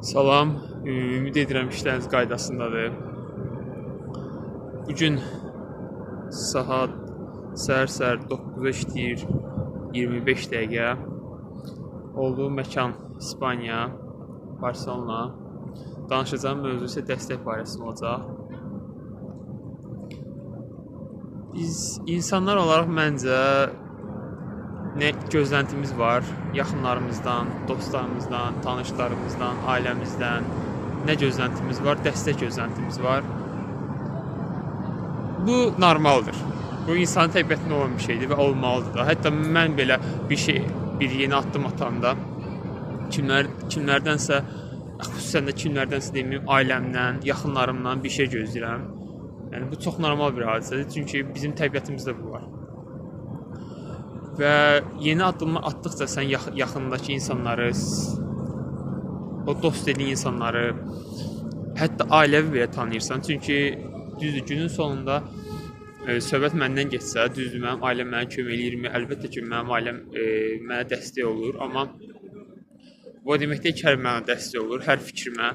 Salam, ümid edirəm işləriniz qaydasındadır. Bu gün saat səhər-səhər 9-a işləyir 25 dəqiqə. Olduğum məkan İspaniya, Barselona. Danışacağım mövzu isə dəstək barəsində olacaq. Biz insanlar olaraq məncə nə gözləntimiz var yaxınlarımızdan, dostlarımızdan, tanışlarımızdan, ailəmizdən, nə gözləntimiz var? Dəstək gözləntimiz var. Bu normaldır. Bu insanın təbiətində olan bir şeydir və olmalıdır da. Hətta mən belə bir şey, bir yeni addım atanda kimlərdənsə, xüsusən də kimlərdənsə deməyim, ailəmdən, yaxınlarımdan bir şey gözləyirəm. Yəni bu çox normal bir hadisədir, çünki bizim təbiətimizdə bu var. Və yeni addımlar atdıqca sən yaxındakı insanları, o dost dediyin insanları, hətta ailəvi belə tanıyırsan. Çünki düzdür, günün sonunda söhbət məndən getsə, düzdür, mənim ailəm mənə kömək eləyirmi? Əlbəttə ki, mənim ailəm mənə dəstək olur, amma bu demək deyil ki, hər mənə dəstək olur, hər fikrimə,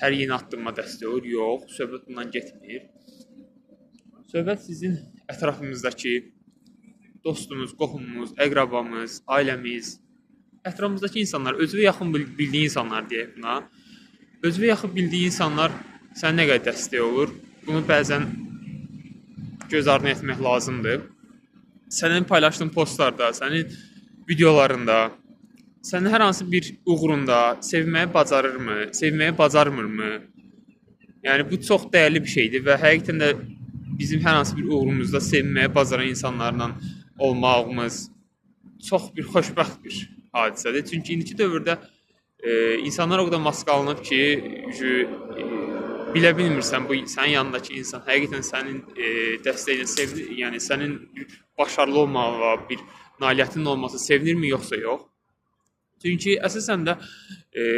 hər yeni addımıma dəstək olur. Yox, söhbət bundan getmir. Söhbət sizin ətrafınızdakı dostumuz, qohumumuz, əqrabamız, ailəmiz, ətrafımızdakı insanlar, özünə yaxın bildiyi insanlar deyək buna. Özünə yaxın bildiyi insanlar sənə nə qədər dəstək olur? Bunu bəzən göz ardı etmək lazımdır. Sənin paylaşdığın postlarda, sənin videolarında, sənin hər hansı bir uğrunda sevməyi bacarırmı, sevməyi bacarmırmı? Yəni bu çox dəyərli bir şeydir və həqiqətən də bizim hər hansı bir uğrumuzda sevməyi bacaran insanlarla olmağımız çox bir xoşbəxt bir hadisədir. Çünki indiki dövrdə insanlar o qədər maska alınıb ki, bilə bilmirsən bu sənin yanındakı insan həqiqətən sənin dəstəyinə sevinir, yəni sənin başarılı olmağa, bir nailiyyətinin olması sevinirmi yoxsa yox? Çünki əsasən də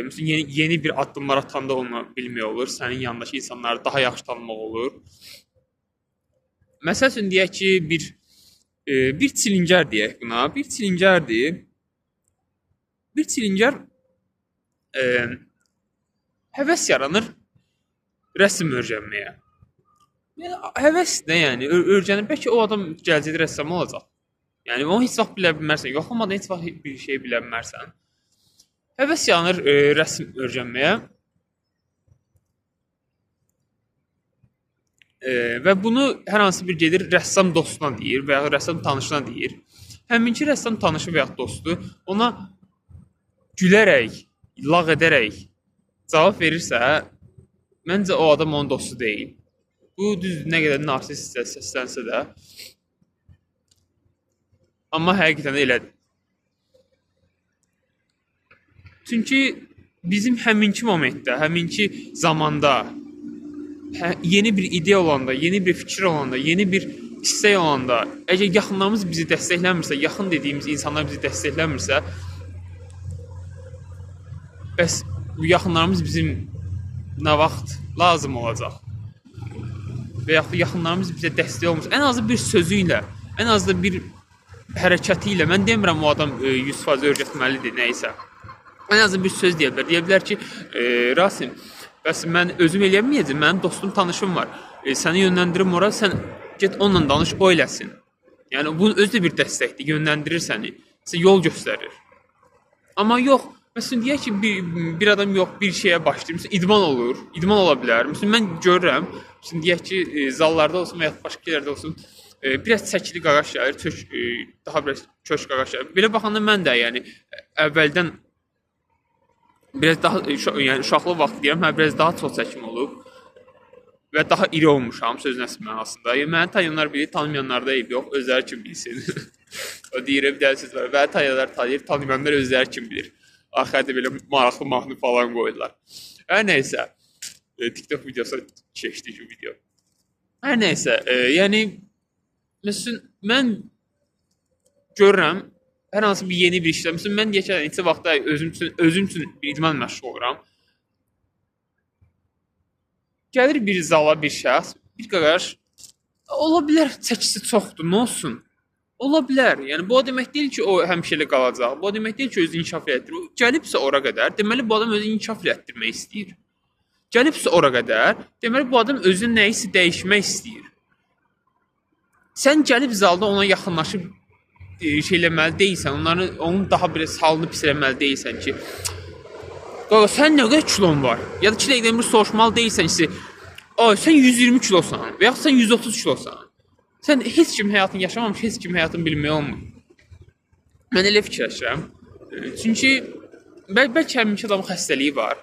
məsələn yeni bir addımlar atanda onu bilmək olur, sənin yanındakı insanları daha yaxşı tanımaq olur. Məsəl üçün deyək ki, bir çilingər deyək buna. Bir çilingərdir. Bir çilingər həvəs yaranır rəsm öyrənməyə. Yəni həvəs nə yəni? Öyrənir. Bəlkə o adam gələcəkdə rəssam olacaq. Yəni onu heç vaxt bilə bilmərsən. Yoxlamadan heç vaxt bir şey bilə bilmərsən. Həvəs yaranır rəsm öyrənməyə. Və bunu hər hansı bir gedir rəssam dostuna deyir və ya rəssam tanışına deyir. Həminki rəssam tanışı və ya dostu ona gülərək, lağ edərək cavab verirsə, məncə o adam onun dostu deyil. Bu düz nə qədər narsistcə səslənsə də, amma həqiqətən də elədir. Çünki bizim həminki momentdə, həminki zamanda yeni bir ideya olanda, yeni bir fikir olanda, yeni bir istək olanda, əgər yaxınlarımız bizi dəstəkləmirsə, yaxın dediyimiz insanlar bizi dəstəkləmirsə, bəs bu yaxınlarımız bizim nə vaxt lazım olacaq? Və yaxud yaxınlarımız bizə dəstək olmursa, ən azı bir sözü ilə, ən azı bir hərəkəti ilə, mən demirəm o adam 100% öyrətməlidir, nə isə. Ən azı bir söz deyə bilər. Deyə bilər ki, Rasim, bəs mən özüm eləyə bilməyəcəm, mənim dostum, tanışım var. Səni yönləndirim ora, sən get onunla danış, o eləsin. Yəni, bunun özü də bir dəstəkdir, yönləndirir səni, sənə yol göstərir. Amma yox, məsələn, deyək ki, bir adam yox, bir şeyə başlayır. Məsələn, idman olur, idman ola bilər. Məsələn, mən görürəm, məsələn, deyək ki, zallarda olsun və ya başqa yerlərdə olsun, biraz çəkili qaqaş gəlir, daha biraz kök qaqaş gəlir. Belə baxanda mən də, yəni, əvvəldən biraz daha, yəni uşaqlıq vaxtı deyirəm, hə, biraz daha çox çəkim olub və daha iri olmuşam sözün əsl mənasında. Yəni, məni tanıyanlar bilir, tanımayanlar da eyb yox, özləri kim bilsin. O deyirəm, bir dənə söz var, məni tanıyanlar tanıyır, tanımayanlar özləri kim bilir. Axırda belə maraqlı mahnı falan qoydular. Hər nəysə, TikTok videosu keçdi ki, video. Hər nəysə, yəni, məsələn, mən görürəm, hər hansı bir yeni bir işlə. Məsələn, mən deyək ki, neçə vaxtda özüm üçün bir idman məşğul oluram. Gəlir bir zala bir şəxs, bir qaqaş, ola bilər çəkisi çoxdur, nə olsun? Ola bilər. Yəni bu o demək deyil ki, o həmişə elə qalacaq. Bu o demək deyil ki, özünü inkişaf elətdirir. Gəlibsə ora qədər, deməli bu adam özünü inkişaf elətdirmək istəyir. Gəlibsə ora qədər, deməli bu adam özünü nəyisə dəyişmək istəyir. Sən gəlib zalda ona yaxınlaşıb şey eləməli deyilsən, onun daha belə salını pis eləməli deyilsən ki, qaqa sən nə qədər kilon var? Ya da 2 dəqiqədən bir soruşmalı deyilsən ki, ay sən 120 kilosan və yaxud sən 130 kilosan. Sən heç kim həyatını yaşamamış, heç kim həyatını bilmək olmur. Mən elə fikirləşirəm. Çünki bəlkə həminki adamın xəstəliyi var.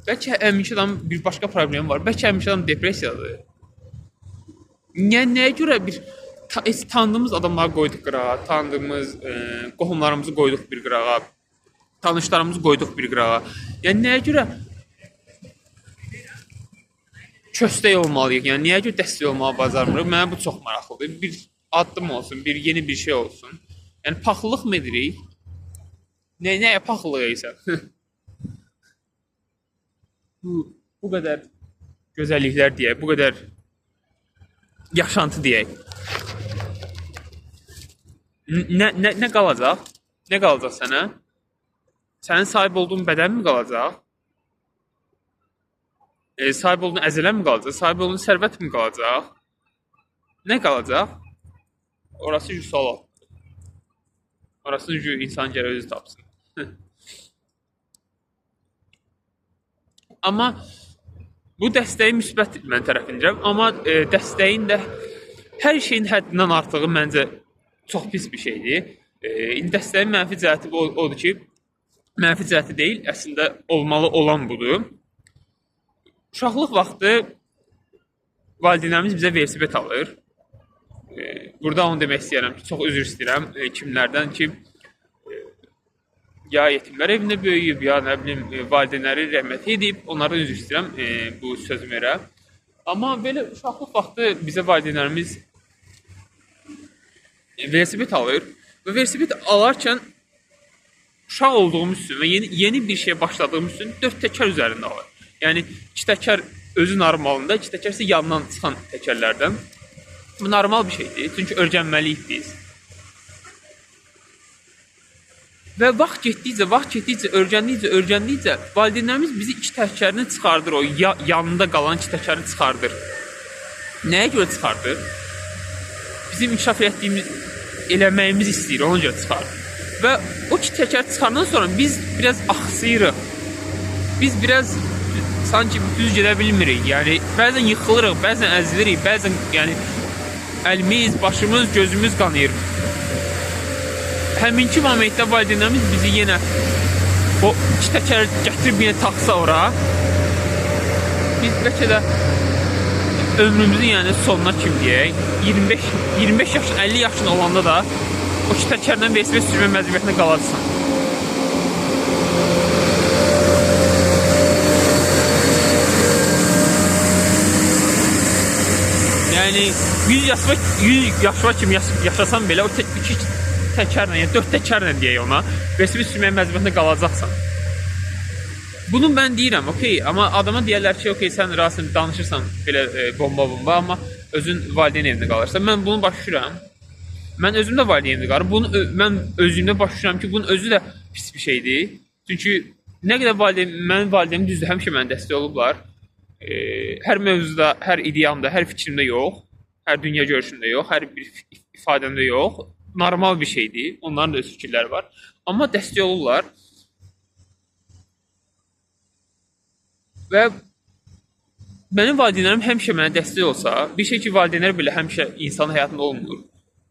Bəlkə həminki adamın bir başqa problemi var. Bəlkə həminki adam depressiyadadır. Nəyə görə bir tanıdığımız adamları qoyduq qırağa, tanıdığımız qohumlarımızı qoyduq bir qırağa, tanışlarımızı qoyduq bir qırağa. Yəni nəyə görə köstək olmalıyıq? Yəni nəyə görə dəstək olmağı bacarmırıq? Mənə bu çox maraqlıdır. Bir addım olsun, bir yeni bir şey olsun. Yəni paxıllıq mı edirik? Nəyə paxıllıq edirsən? Bu qədər gözəlliklər deyək, bu qədər yaşantı deyək. Nə qalacaq? Nə qalacaq sənə? Sənin sahib olduğun bədən mi qalacaq? Sahib olduğun əzələ mi qalacaq? Sahib olduğun sərvət mi qalacaq? Nə qalacaq? Orası sual altındadır. Orasını insan gərək özü tapsın. Amma bu dəstəyi müsbət mən tərəfindirəm. Amma dəstəyin də hər şeyin həddindən artığı məncə çox pis bir şeydir. İndi dəstəyin mənfi cəhəti odur ki, mənfi cəhəti deyil, əslində olmalı olan budur. Uşaqlıq vaxtı valideynlərimiz bizə velosiped alır. Burada onu demək istəyirəm ki, çox üzr istəyirəm kimlərdən ki, ya yetimlər evində böyüyüb, ya nə bilim valideynləri rəhmət edib, onlardan üzr istəyirəm bu sözümü verə. Amma belə uşaqlıq vaxtı bizə valideynlərimiz velosiped alır və velosiped alarkən uşaq olduğumuz üçün və yeni bir şeyə başladığımız üçün 4 təkər üzərində alır. Yəni 2 təkər özü normalında, 2 təkər isə yandan çıxan təkərlərdən. Bu normal bir şeydir, çünki öyrənməliyik biz. Və vaxt getdikcə, öyrəndikcə valideynlərimiz bizi 2 təkərini çıxardır, o yanında qalan 2 təkərini çıxardır. Nəyə görə çıxardır? Bizim inkişaf eləməyimizi istəyir, ona görə çıxardır. Və o 2 təkər çıxarandan sonra biz biraz axsayırıq. Biz biraz sanki düz gedə bilmirik. Yəni bəzən yıxılırıq, bəzən əzilirik, bəzən yəni əlimiz, başımız, gözümüz qanayır. Həminki momentdə valideynlərimiz bizi yenə o 2 təkər gətirib yenə taxsa ora, biz bəlkə də ömrümüzün yəni sonuna kim deyək, 25 yaşın, 50 yaşın olanda da o 2 təkərlə velosiped sürmə məcburiyyətinə qalacaqsan. Yəni 100 yaşına kimi yaşasan belə o 2 təkərlə, yəni 4 təkərlə deyək ona, velosiped sürməyə məcburiyyətinə qalacaqsan. Bunu mən deyirəm, okey, amma adama deyərlər ki, okey, sən Rasim danışırsan belə bomba-bomba, amma özün valideyn evində qalırsan. Mən bunu başa düşürəm. Mən özüm də valideyn evində qalıram. Bunu mən özümdə başa düşürəm ki, bunun özü də pis bir şeydir. Çünki nə qədər mənim valideynim düzdür, həmişə mənə dəstək olublar. Hər mövzuda, hər ideyamda, hər fikrimdə yox, hər dünya görüşümdə yox, hər bir ifadəmdə yox. Normal bir şeydir. Onların da öz fikirləri var. Amma dəstək olurlar. Və mənim valideynlərim həmişə mənə dəstək olsa, bir şey ki, valideynlər belə həmişə insanın həyatında olmur.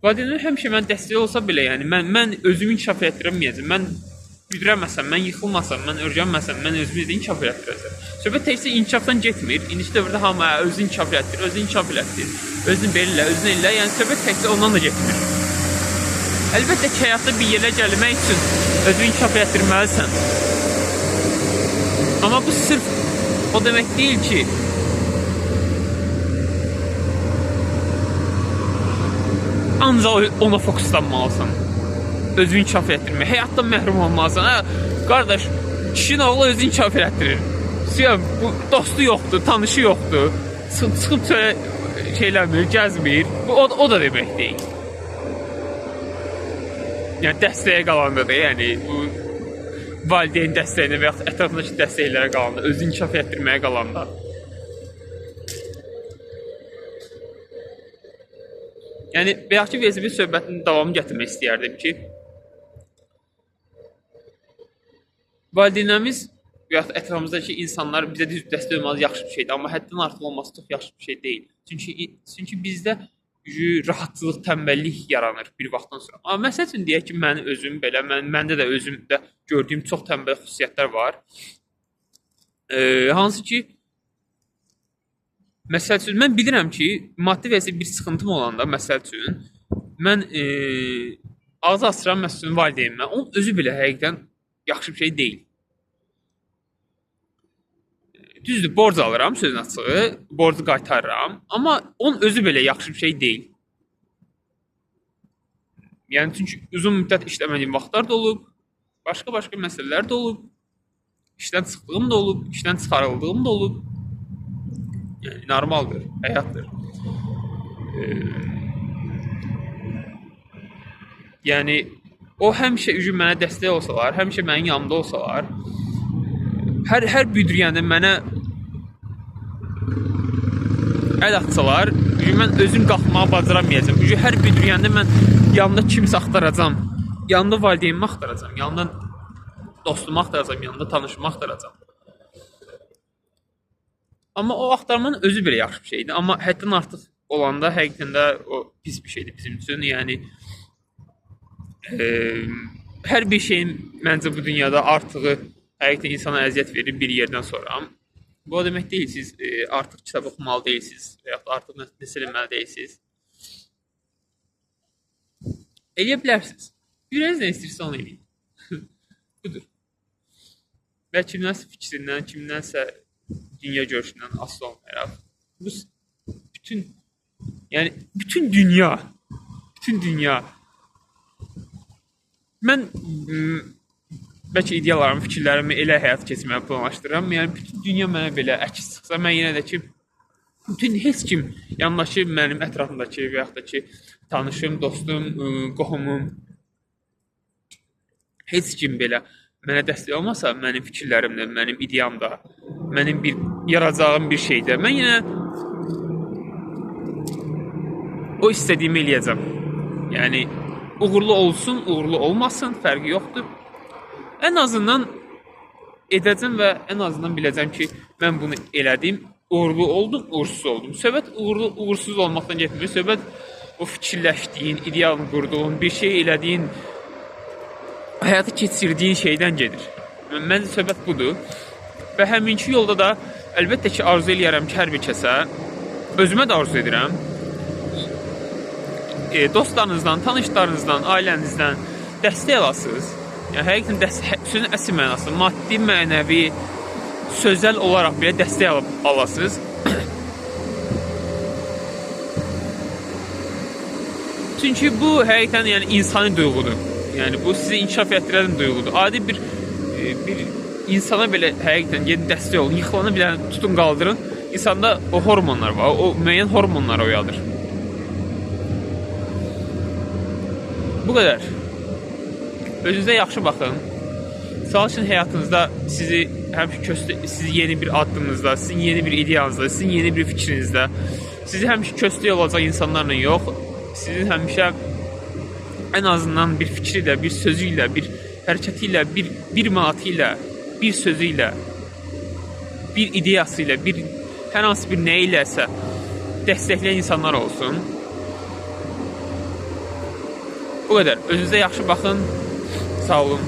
Valideynlərim həmişə mənə dəstək olsa belə, yəni mən özümü inkişaf elətdirəməyəcəm. Mən büdrəməsəm, mən yıxılmasam, mən öyrənməsəm, mən özümü də inkişaf elətdirəcəm. Söhbət təkcə inkişafdan getmir. İndiki dövrdə hamı özünü inkişaf elətdir, özünü inkişaf elətdir, özünü belə elə, özünü elə. Yəni söhbət təkcə ondan da getmir. Əlbəttə ki, həyatda bir yerə gəlmək üçün özünü inkişaf elətdirməlisən. Amma bu sırf o demək deyil ki, ancaq ona fokuslanmalısan. Özünü inkişaf elətdirmək, həyatdan məhrum olmalısan. Hə, qardaş, kişinin oğlu özünü inkişaf elətdirir. Bu dostu yoxdur, tanışı yoxdur. Çıxıb çölə şey eləmir, gəzmir. Bu o da demək deyil. Yəni dəstəyə qalanda da, yəni bu valideyn dəstəyinə və yaxud ətrafındakı dəstəklərə qalanda, özünü inkişaf etdirməyə qalanda. Yəni bayaqki velosiped söhbətinin davamını gətirmək istəyərdim ki, valideynlərimiz və yaxud ətrafımızdakı insanlar bizə düz dəstək olması yaxşı bir şeydir, amma həddən artıq olması çox yaxşı bir şey deyil. Çünki bizdə rahatçılıq, tənbəllik yaranır bir vaxtdan sonra. Amma məsəl üçün deyək ki, mən özüm belə, məndə də özümdə gördüyüm çox tənbəl xüsusiyyətlər var. Hansı ki, məsəl üçün mən bilirəm ki, maddi vəziyyətdə bir sıxıntım olanda, məsəl üçün mən ağzı açıram məsəl üçün valideynimə, onun özü belə həqiqətən yaxşı bir şey deyil. Düzdür, borc alıram, sözün açığı, borcu qaytarıram, amma onun özü belə yaxşı bir şey deyil. Yəni çünki uzun müddət işləmədiyim vaxtlar da olub, başqa-başqa məsələlər də olub, işdən çıxdığım da olub, işdən çıxarıldığım da olub. Yəni normaldır, həyatdır. Yəni o həmişə üçün mənə dəstək olsalar, həmişə mənim yanımda olsalar, hər büdriyəndə mənə əl atsalar, mən özüm qalxmağı bacaramayacağam. Hər büdriyəndə mən yanımda kimsə axtaracam, yanımda valideynimi axtaracam, yanımda dostumu axtaracam, yanımda tanışımı axtaracam. Amma o axtarmanın özü belə yaxşı bir şeydir. Amma həddən artıq olanda həqiqətən də o pis bir şeydir bizim üçün. Yəni hər bir şeyin məncə bu dünyada artığı həqiqətən insana əziyyət verir bir yerdən sonra. Bu o demək deyil, siz artıq kitab oxumalı deyilsiniz və yaxud artıq nəsə eləməli deyilsiniz. Eləyə bilərsiniz. Ürəyiniz nə istəyirsə onu eləyin. Budur. Və kimdənsə fikrindən, kimdənsə dünya görüşündən asılı olmayaraq. Bu bütün, yəni bütün dünya. Mən bəlkə ideyalarımı, fikirlərimi elə həyat keçirməyi planlaşdırıram. Yəni bütün dünya mənə belə əks çıxsa, mən yenə də ki, bütün heç kim yanındakı mənim ətrafımdakı və yaxud da ki, tanışım, dostum, qohumum, heç kim belə mənə dəstək olmasa, mənim fikirlərimdə, mənim ideyamda, mənim bir yaracağım bir şeydə, mən yenə o istədiyimi eləyəcəm. Yəni uğurlu olsun, uğurlu olmasın, fərqi yoxdur. Ən azından edəcəm və ən azından biləcəm ki, mən bunu elədim, uğurlu oldum, uğursuz oldum. Söhbət uğurlu, uğursuz olmaqdan getmir. Söhbət o fikirləşdiyin, idealını qurduğun, bir şey elədiyin, həyatı keçirdiyin şeydən gedir. Məncə söhbət budur. Və həminki yolda da əlbəttə ki, arzu eləyərəm ki, hər bir kəsə, özümə də arzu edirəm. Dostlarınızdan, tanışlarınızdan, ailənizdən dəstək alasınız. Yəni həqiqətən sözün əsl mənası, maddi, mənəvi, sözəl olaraq belə dəstək alasınız. Çünki bu həqiqətən yəni insani duyğudur. Yəni bu sizi inkişaf etdirən duyğudur. Adi bir insana belə həqiqətən gedin dəstək olun, yıxılanı belə tutun qaldırın. İnsanda o hormonlar var, o müəyyən hormonlar oyadır. Bu qədər. Özünüzə yaxşı baxın. Çalışın həyatınızda sizi həmişə sizi yeni bir addımınızda, sizin yeni bir ideyanızda, sizin yeni bir fikrinizdə, sizi həmişə köstək olacaq insanlarla yox, sizin həmişə ən azından bir fikri ilə, bir sözü ilə, bir hərəkəti ilə, bir manatı ilə, bir sözü ilə, bir ideyası ilə, bir hər hansı bir nə iləsə dəstəkləyən insanlar olsun. Bu qədər. Özünüzə yaxşı baxın. Sağ olun.